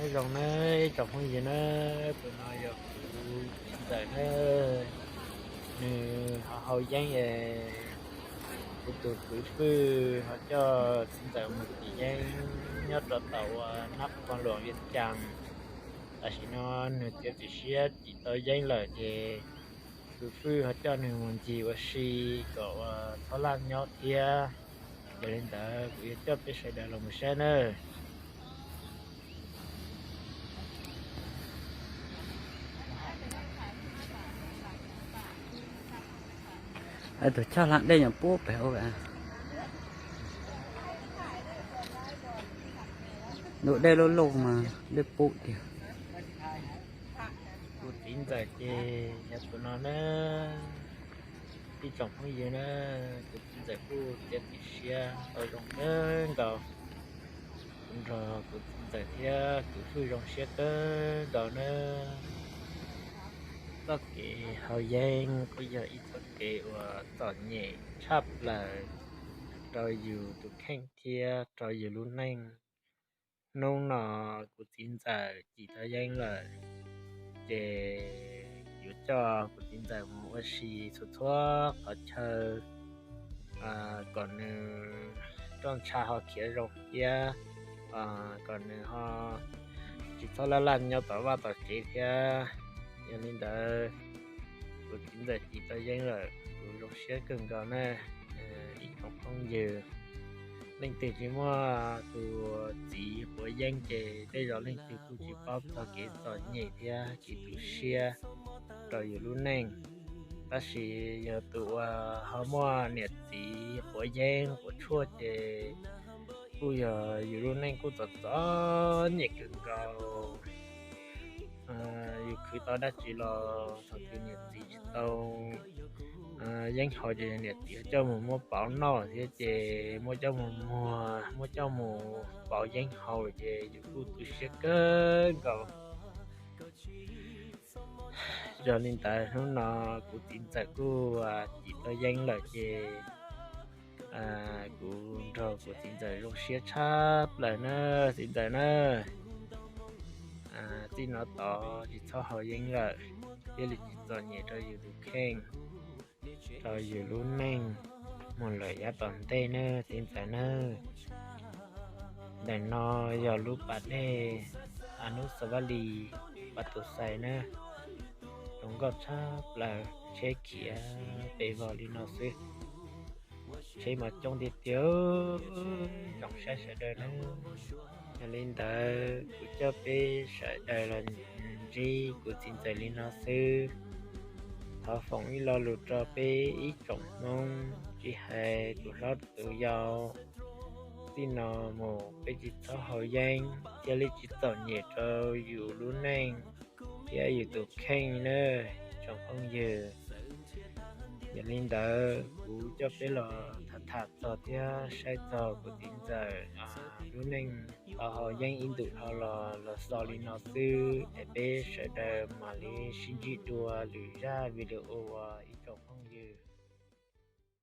Nyob zoo nawb ib tsoom phooj ywg nawb, tus no yog kuv txiv ntxawm nawb, nws ho hau yeeb es kuv tus kwv Fwj ho coj txiv ntxawm mus cim yeeb nyob rau tom uas nab qhua luam Vias Cas. Tam sim no nws txiav txim siab cim tau yeeb lawm ces kwv Fwj ho coj nws mus ncig ua si kom uas txhob laj nyob thiab. Yog li ntawd kuv yuav coj peb sawv daws los mus saib nawb. Tus choj hla dej nyuam pub pem ua ntu dej loj loj mas dej pub tiag. Kuv txiv ntxawm ces yog tus no na, ib tsoom phooj ywg na, kuv txiv ntxawm kuj txiav txim siab tau zoo kawg nkaus. Kuv nrog kuv txiv ntxawm thiab kwv Fwj zoo siab kawg nkaus na. Txoj kev hau yeeb kuj yog ib txoj kev uas txom nyem tshaj plaws rau yus tus kheej thiab rau yus lub neej. Hnub no kuv txiv ntxawm cim tau yeeb lawm, ces yuav coj kuv txiv ntxawm mus ua si txhua txhua qhov chaw kom nws roj ntsha ho khiav zoo thiab kom nws ho tsis txhob laj laj nyob tom vaj tom tsev thiab. Yog li ntawd, kuv txiv ntxawm cim tau yeeb lawm kuv zoo siab kawg nkaus na. Ib tsoom phooj ywg, leej twg tsis muaj tus txiv quav yeeb ces tej zaum leej twg kuj tsis paub txog kev txom nyem thiab kev tu siab rau yus lub neej. Tab sis yog tus uas ho muaj niam txiv quav yeeb quav tshuaj ces kuj yog yus lub neej kuj txom txom nyem kawg nkaus. Yus khwv tau dab tsi los thaum twg niam txiv tsis tau yeeb haus ces niam txiv coj mus muab pauv noj thiab ces muab coj mus muag, muab coj mus pauv yeeb haus ces yus kuj tu siab kawg nkaus. Yog li ntawd hnub no kuv txiv ntxawm kuj cim tau yeeb lawm ces kuv nrog kuv txiv ntxawm zoo siab tshaj plaws na, txiv ntxawm na. Txij no tod tsis txhob haus yeeb lawm, thiaj li tsis txom nyem rau yus tus kheej, rau yus lub neej mus lawm yav tom ntej na txiv ntxawm na. Ntawm no yog lub pas dej Anusavali Patusai na, zoo nkauj tshaj plaws, tsheb khiav pes vog li no xwb. Tsheb mas coob tiag tiag, zoo saib sawv daws na. Yog li ntawd kuv coj peb sawv daws los ntsib kuv txiv ntxawm li no xwb. Thov foom ib lo lus rau peb ib tsoom Hmoob, tsis hais tus hlob tus yau, txij no mus peb tsis txhob haus yeeb thiaj li tsis txom nyem rau yus lub neej thiab yus tus kheej na, ib tsoom phooj ywg. Yog li ntawd kuv coj peb los tham tham txog thiab saib txog kuv txiv ntxawm lub neej tau haus yeeb ib ntus dhau los los xaus li no xwb es peb sawv daws mam li sib ntsib dua lwm zaj video uas ib tsoom